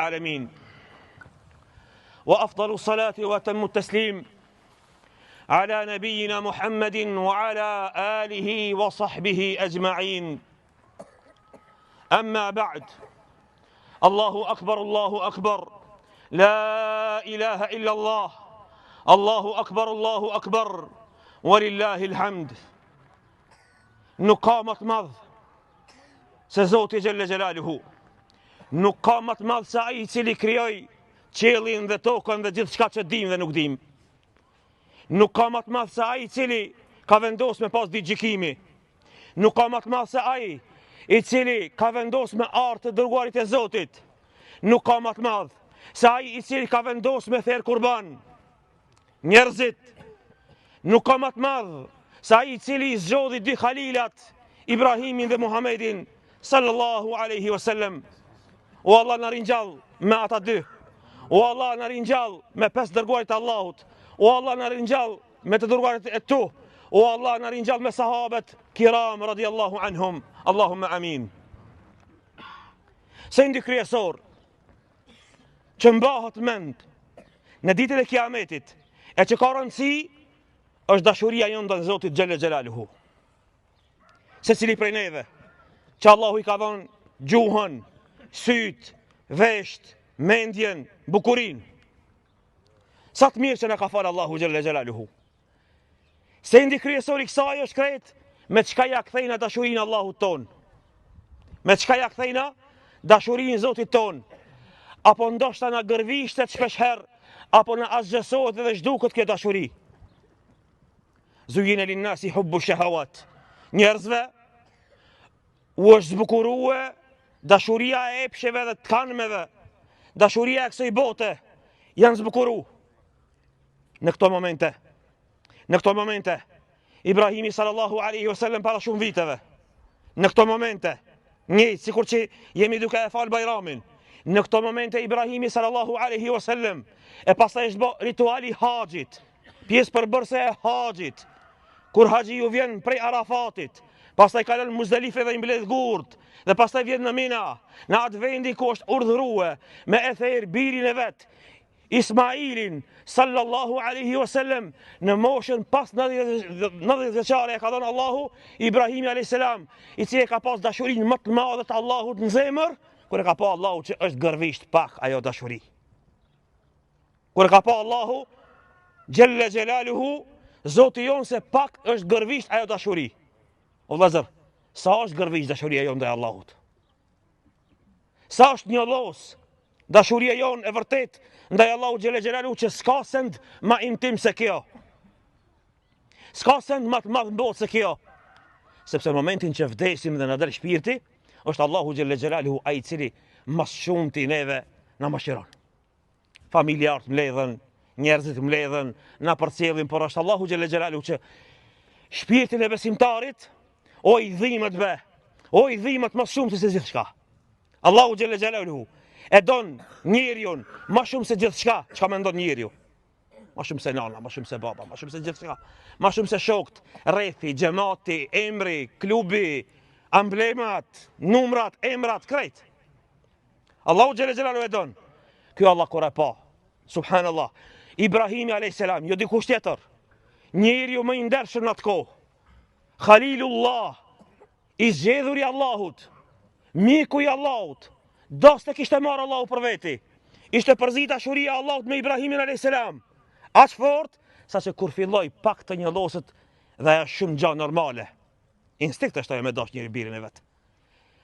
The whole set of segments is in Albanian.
العالمين وأفضل الصلاة وأتم التسليم على نبينا محمد وعلى آله وصحبه أجمعين أما بعد الله أكبر الله أكبر لا إله إلا الله الله أكبر الله أكبر ولله الحمد Nuk ka më të madh se Zoti xhelle xhelaluhu. Nuk ka më të madh se ai i cili krijoi qiellin dhe tokën dhe gjithçka që dimë dhe nuk dimë. Nuk ka më të madh se ai i cili ka vendosur me pas ditë gjykimi. Nuk ka më të madh se ai i cili ka vendosur me ardh të dërguarit e Zotit. Nuk ka më të madh se ai i cili ka vendosur me therr kurban. Njerëzit nuk ka më të madh se ai i cili i zgjodhi dy halilat, Ibrahimin dhe Muhamedin sallallahu alaihi wasallam. O Allah na ringjall me ata dy. O Allah na ringjall me pesë dërguarit e Allahut. O Allah na ringjall me të dërguarit e tu. O Allah na ringjall me sahabet kiram radiallahu anhum. Allahumma amin. Sendi kryesor që mbahet mend në ditën e Kiametit e që ka rëndësi është dashuria jonë ndaj Zotit xhelle xhelaluhu. Secili prej neve që Allahu i ka dhënë gjuhën, sytë, vesht, mendjen, bukurinë. Sa të mirë që na ka falë Allahu xhelle xhelaluhu. Sendi kryesor i kësaj është krejt me çka ja kthejna dashurinë Allahut tonë. Me çka ja kthejna dashurinë Zotit tonë. Apo ndoshta na gërvishtet shpesh herë, apo na asgjësohet dhe zhduket kjo dashuri. Zujine linnasi hubbu shahawat. Njerëzve u është zbukurue dashuria e epsheve dhe të kanmeve, dashuria e kësaj bote janë zbukuru. Në këto momente, në këto momente, Ibrahimi sallallahu alaihi wasallam para shumë viteve. Në këto momente, njëjtë sikur që jemi duke e fal Bajramin. Në këto momente Ibrahimi sallallahu alaihi wasallam e pastaj është bë rituali i haxhit, pjesë përbërëse e haxhit. Kur haxhiu vjen prej Arafatit, pastaj kalon Muzdelife dhe i mbledh gurt, dhe pastaj vjen në Mina, në atë vendi ku është urdhërue me e therr birin e vet, Ismailin sallallahu alaihi wasallam në moshën pas 90 vjeçare e ka dhënë Allahu Ibrahimi alayhis salam, i cili e ka pas dashurinë më të madhe të Allahut në zemër, kur e ka pa Allahu që është gërvisht pak ajo dashuri. Kur e ka pa Allahu xhelle xhelaluhu, Zoti jonë se pak është gërvisht ajo dashuri. O vëllazër, sa është gërvisht dashuria jonë ndaj Allahut? Sa është njollos dashuria jonë e vërtet ndaj Allahut xhele xhelaluhu që s'ka send ma intim se kjo. S'ka send ma të madh në botë se kjo. Sepse në momentin që vdesim dhe na del shpirti, është Allahu xhele xhelaluhu ai i cili ma s'shumti neve na mëshiron. Familjarët mbledhen, njerëzit mbledhen, na përcjellin, por është Allahu xhele xhelaluhu që shpirtin e besimtarit o i dhimet be, o i dhimet ma shumë se gjithçka. Allahu xhele xhelaluhu e don njeriun ma shumë se gjithçka, çka mendon njeriu. Ma shumë se nana, ma shumë se baba, ma shumë se gjithçka, ma shumë se shokët, rrethi, xhemati, emri, klubi, emblemat, numrat, emrat, krejt. Allahu xhele xhelaluhu e don. Ky Allah kur e pa. Subhanallah. Ibrahimi alayhis salam, jo dikush tjetër. Njeriu më i ndershëm në atë kohë. Khalilullah, i zgjedhuri i Allahut, miku i Allahut. Dost e kishte marrë Allahu për veti. Ishte përzi dashuria e Allahut me Ibrahimin alayhis salam. Aq fort sa që kur filloi pak të njolloset dhe ajo shumë gjë normale. Instinkt është ajo me dash njeri birin e vet.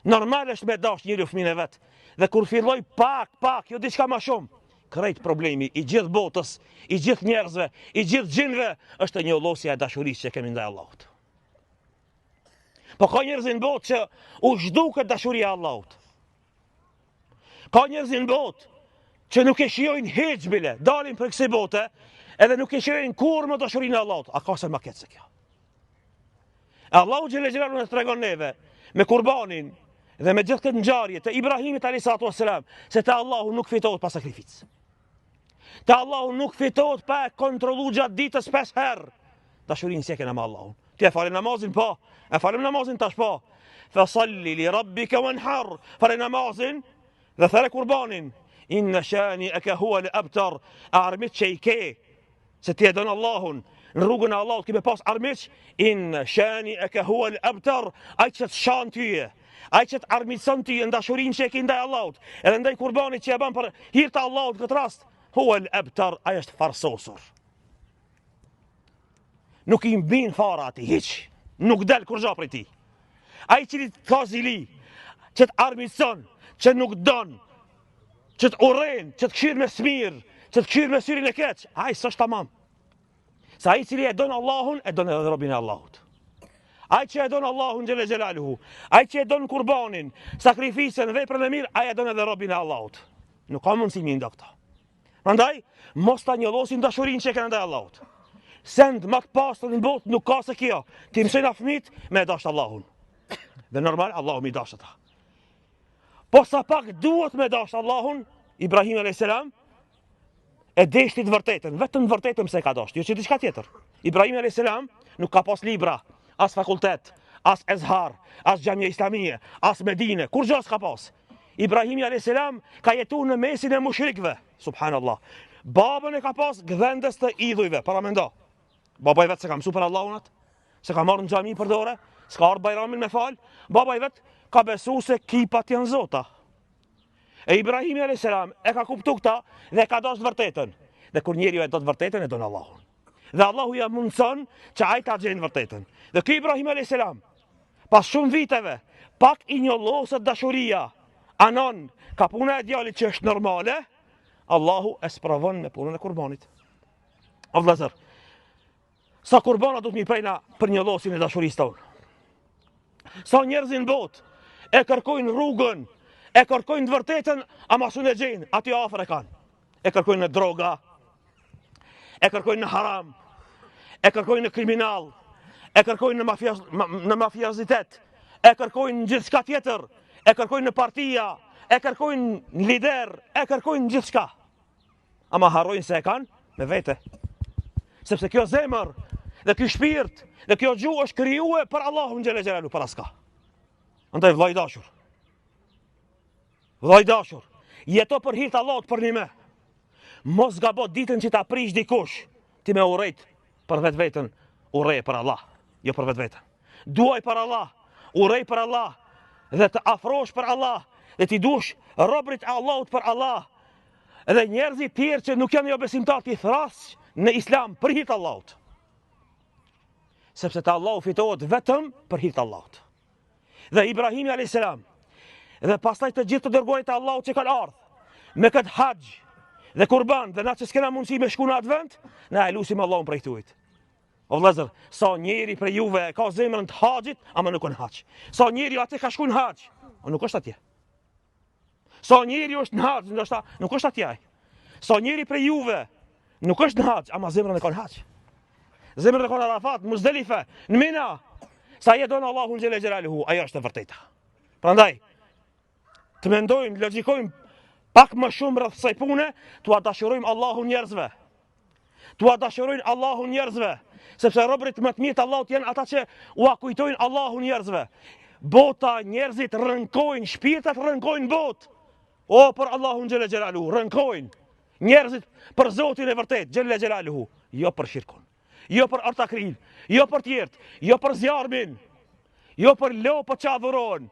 Normal është me dash njeriu fëmijën e vet. Dhe kur filloi pak, pak, jo diçka ma shumë, krejt problemi i gjithë botës, i gjithë njerëzve, i gjithë xhinëve është njollosja e dashurisë që kemi ndaj Allahut. Po ka njerëz në botë që u zhduket dashuria e Allahut. Ka njerëz në botë që nuk e shijojnë hiç bile, dalin prej kësaj bote, edhe nuk e shijojnë kurrë më dashurinë e Allahut. A ka sen ma keq se kjo? E Allahu xhele xhelaluhu na tregon neve me kurbanin dhe me gjithë këtë ngjarje të Ibrahimit alayhi salatu wasalam se te Allahu nuk fitohet pa sakrificë. Te Allahu nuk fitohet pa e kontrollu gjatë ditës pesë herë. Dashurinë si e kena me Allahun. Ti e fale namazin po, e falem namazin tash po. Fa salli li rabbika wanhar. Fale namazin dhe there kurbanin. Inna shani'aka huwa al-abtar. Armiq që i ke, se ti e don Allahun, në rrugën e Allahut ki me pas armiq, inna shani'aka huwa al-abtar. Ai që të shan ty, ai që të armiqson ty në dashurinë që e ke ndaj Allahut, edhe ndaj kurbanit që e bën për hir të Allahut në këtë rast, huwa al-abtar, ai është farsosur. Nuk i mbin fara atij hiç. Nuk del kurgja prej tij. Ai i cili të ka zili, që të armiqson, që nuk don, që të urren, që të kshyr me smirë, që të kshyr me syrin e keq, ai s'është tamam. Se ai i cili e don Allahun, e don edhe robin e Allahut. Ai që e don Allahun xhele xhelaluhu, ai që e don kurbanin, sakrificën, veprën e mirë, ai e don edhe robin e Allahut. Nuk ka mundësi me i nda këta. Prandaj, mos ta njollosim dashurinë që e kena ndaj Allahut. Send më të pastër në botë nuk ka se kjo. T'i mësojna fëmijët me e dashtë Allahun. Dhe normal Allahu me i dashtë ata. Po sa pak duhet me dashtë Allahun, Ibrahim a.s. e deshti të vërtetën, vetëm të vërtetën pse e ka dashtë, jo që diçka tjetër. Ibrahim a.s. nuk ka pas libra, as fakultet, as Ezhar, as Xhamia Islamie, as Medine, kurgjo s'ka pas. Ibrahimi a.s. ka jetu në mesin e mushrikve, subhanallah. Babën e ka pas gdhendës të idhujve, paramendo. Baba i vet s'e ka mësu për Allahun atë, s'e ka marrë në xhami për dore, s'ka ardhë bajramin me falë, baba i vet ka besu se kipat janë zota. E Ibrahimi a.s. e ka kuptu këta dhe e ka dashtë të vërtetën. Dhe kur njeriu e do të vërtetën, e don Allahun. Dhe Allahu ja mundëson që ai ta gjenë vërtetën. Dhe ky Ibrahim a.s. Pas shumë viteve, pak i njolloset dashuria, anon, ka puna e djalit që është normale, Allahu e sprovon me punën e kurbanit. O vëllezër, sa kurbana duhet me i pre na për njollosjen e dashurisë tonë? Sa njerëz në botë e kërkojnë rrugën, e kërkojnë të vërtetën, ama s'un e gjejnë, aty afër e kanë. E kërkojnë në droga, e kërkojnë në haram, e kërkojnë në kriminal, e kërkojnë në, mafiaz, në mafiozitet, e kërkojnë në gjithçka tjetër, e kërkojnë në partia, e kërkojnë në lider, e kërkojnë në gjithçka. Ama harrojnë se e kanë me vete. Sepse kjo zemër dhe ky shpirt dhe kjo gjuhë është krijue për Allahun xhele xhelaluhu për aska. Andaj vëlla i dashur. Vëlla i dashur, jeto për hir të Allahut përnime. Mos gabo ditën që ta prish dikush, ti me urrejt për vetveten, urrej për Allah, jo për vetveten. Duaj për Allah, urrej për Allah dhe të afrosh për Allah dhe t'i dush robrit e Allahut për Allah dhe njerëzit tjerë që nuk janë jobesimtarë t'i thrassh në islam për hir të Allahut. Sepse te Allahu fitohet vetëm për hir të Allahut. Dhe Ibrahimi a.s. Dhe pastaj të gjithë të dërguarit e Allahut që kanë ardhë me këtë haxh dhe kurban dhe na që s'kena mundësi me shku në atë vend, na e lusim Allahun prej këtuhit. O vëllezër, sa njeri prej juve e ka zemrën të haxhit, ama nuk në haxh. Sa njeri aty ka shku në haxh, o nuk është atje. Sa njeri është në haxh, ndoshta nuk është atje ai. Sa njeri prej juve nuk është në haxh, ama zemrën e ka në haxh. Zemrën e ka në Arafat, Muzdelife, në Mina. Sa e don Allahun xhele xhelaluhu, ajo është e vërteta. Prandaj të mendojmë, logjikojmë pak më shumë rreth kësaj pune, t'ua dashurojmë Allahun njerëzve. T'ua dashurojnë Allahun njerëzve, sepse robërit më të mirë të Allahut janë ata që ua kujtojnë Allahun njerëzve. Bota, njerëzit rënkojnë, shpirtat rënkojnë n'botë. O për Allahun xhele xhelaluhu, rënkojnë. Njerëzit për Zotin e vërtetë, xhele xhelaluhu, jo për shirkun. Jo për ortakërinë, jo për tjerët, jo për zjarmin, jo për lopët që adhurohen,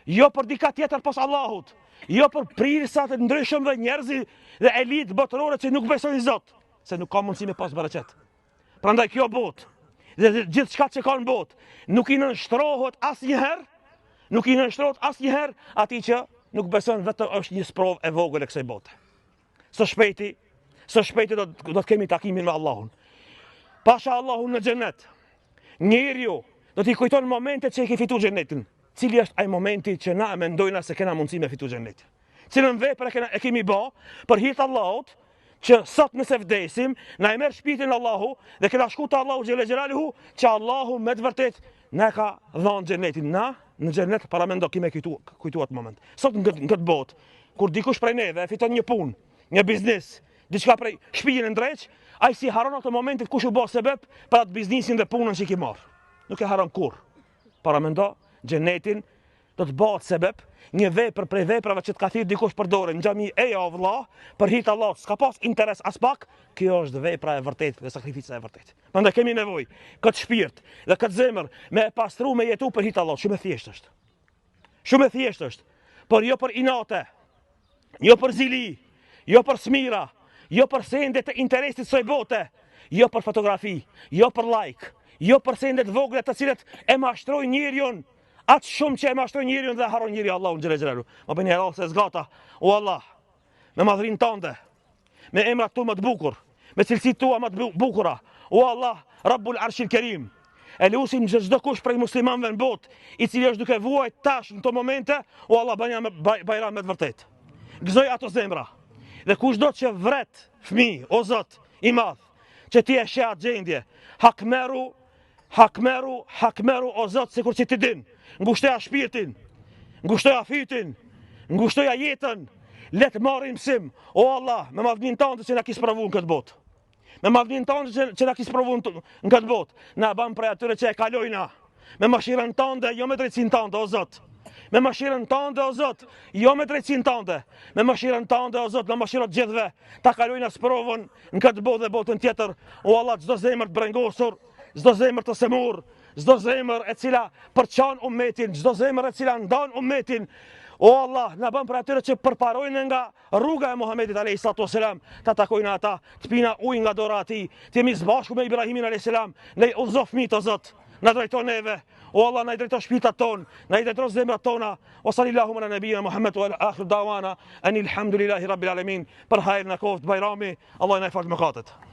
jo për dika tjetër pos Allahut, jo për prijësat e ndryshëm dhe njerëzit dhe elitë botërore që nuk besojnë Zot, se nuk ka mundësi me pas bereqet. Prandaj kjo botë dhe gjithçka që ka në botë nuk i nënshtrohet asnjëherë, nuk i nënshtrohet asnjëherë atij që nuk beson vetëm është një sprovë e vogël e kësaj bote. Së shpejti, së shpejti do, do të kemi takimin me Allahun. Pasha Allahun në xhenet. Njeriu do t'i kujton momentet që e ki fitu xhenetin. Cili është ai momenti që na e mendojna se kena mundësi me fitu xhenetin? Cilën vepër e, kena, e kemi ba për hir të Allahut, që sot nëse vdesim, na e merr shpirtin Allahu dhe kena shku te Allahu xhele xhelaluhu, që Allahu me të vërtet na e ka dhanë xhenetin. Na në xhenet paramendo kemi kujtu, kujtu atë moment. Sot në këtë, në këtë botë, kur dikush prej neve e fiton një punë, një biznes, diçka prej shpijën e ndreq, ai s'i harron ato momentet kush u bë sebep për atë biznesin dhe punën që i ki marr. Nuk e harron kurrë. Paramendo xhenetin. do të bëhet sebep një vepër prej veprave që të ka thirr dikush për dore në xhami eja o vëlla, për hir të Allahut, s'ka pas interes aspak, kjo është vepra e vërtetë dhe sakrifica e vërtetë. Prandaj kemi nevojë këtë shpirt dhe këtë zemër me e pastru me jetu për hir të Allahut, shumë e thjeshtë është. Shumë e thjeshtë është, por jo për inate, jo për zili, jo për smira, jo për sende të interesit saj bote, jo për fotografi, jo për like, jo për sende të vogla të cilët e mashtrojnë njeriun, aq shumë që e mashtrojnë njeriun dhe harron njeriu Allahun xhele xhelaluhu. Ma bëni hallall se zgata, o Allah, me madhërinë tënde, me emrat tu më të bukur, me cilësitë tua më të bukura. O Allah, Rabbul Arshil Kerim, e lusim që çdokush prej muslimanëve në botë, i cili është duke vuajt tash në këto momente, o Allah bënja me bajram me të vërtetë. Gëzoj ato zemra. Dhe kushdo që vret fëmijë, o Zot i madh, që ti e sheh atë gjendje, hakmerru Hakmerru, hakmerru o Zot sikur që ti din. Ngushtoja shpirtin, ngushtoja fytin, ngushtoja jetën. Le të marrin mësim. O Allah, me madhninë tënde që na ki sprovu në këtë botë. Me madhninë tënde që, që na ki sprovu në këtë botë. Na ban prej atyre që e kalojna. Me mëshirën tënde, jo me drejtësinë tënde, o Zot. Me mëshirën tënde, o Zot, jo me drejtësinë tënde. Me mëshirën tënde, o Zot, na mëshiro të gjithëve. Ta kalojna sprovën në këtë botë dhe botën tjetër. O Allah, çdo zemër të brengosur, çdo zemër të sëmurë, çdo zemër e cila përçan umetin, çdo zemër e cila ndan umetin, o Allah, na bën prej atyre që përparojnë nga rruga e Muhamedit alayhi salatu wasalam, ta takojnë ata, të pina ujë nga dora e tij, të jemi së bashku me Ibrahimin alayhis salam, na i udhëzo fëmijët o Zot, na drejto neve, o Allah, na i drejto shpirtat tonë, na i drejto zemrat tona, wa sallallahu ala nabiyina Muhammed wa akhir dawana anil hamdulillahi rabbil alamin, për hajr na koft Bajrami, Allah na i faltë mëkatet.